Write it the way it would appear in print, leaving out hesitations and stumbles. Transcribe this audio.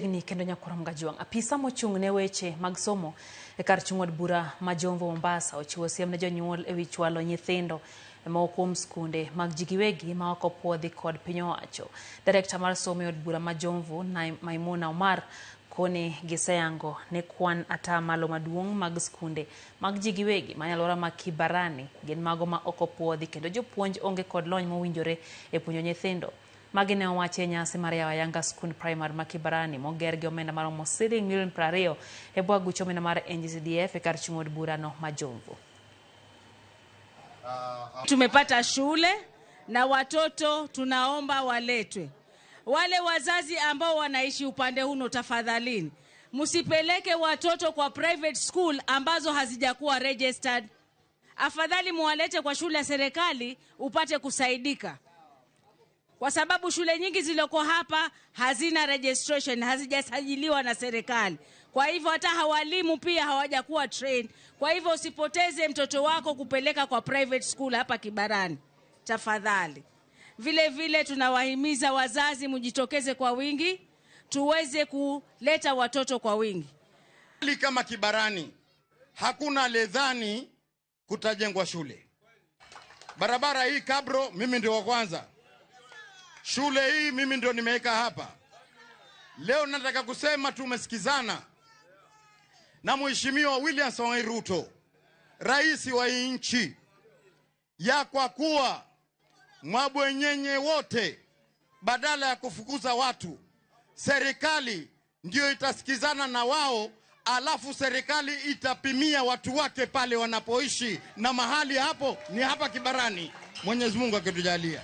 Ni kendo nyakwar Mgajwang'. Apisa mochung' ne weche mag somo e kar chung' od bura ma Jomvu Mombasa ochiwo siem ne jonyuol e wi chwalo nyithindo e moko kuom skunde mag ji giwegi ma ok opuodhi kod piny owacho. Direkta mar somo e od bura ma Jomvu, Maimuna Omar, koni giseyango ni kwan atamalo maduong' mag skunde mag ji giwegi manie alwora ma Kibarani gin mago ma ok opuodhi kendo jopuonj onge kod lony mowinjore e puonjo nyithindo. Magi ne owachi e nyasi mar yawo ayanga skund primary ma Kibarani moger gi omenda maromo siling milion 20 e bwo aguch omenda mar NGCDF e kar chung' od burano ma Jomvu. Tumepata shule na watoto tunaomba waletwe. Wale wazazi ambao wanaishi upande huno, tafadhalini msipeleke watoto kwa private school ambazo hazijakuwa registered. Afadhali muwalete kwa shule ya serikali upate kusaidika, kwa sababu shule nyingi zilizoko hapa hazina registration, hazijasajiliwa na serikali. Kwa hivyo hata walimu pia hawajakuwa trained. Kwa hivyo usipoteze mtoto wako kupeleka kwa private school hapa Kibarani, tafadhali. Vile vile tunawahimiza wazazi mjitokeze kwa wingi, tuweze kuleta watoto kwa wingi. Kama Kibarani hakuna ledhani kutajengwa shule. Barabara hii Kabro, mimi ndio wa kwanza. Shule hii mimi ndio nimeweka hapa. Leo nataka kusema tumesikizana na Mheshimiwa William Samoei Ruto, rais wa hii nchi, ya kwa kuwa mabwenyenye wote badala ya kufukuza watu, serikali ndio itasikizana na wao, alafu serikali itapimia watu wake pale wanapoishi, na mahali hapo ni hapa Kibarani, Mwenyezi Mungu akitujalia.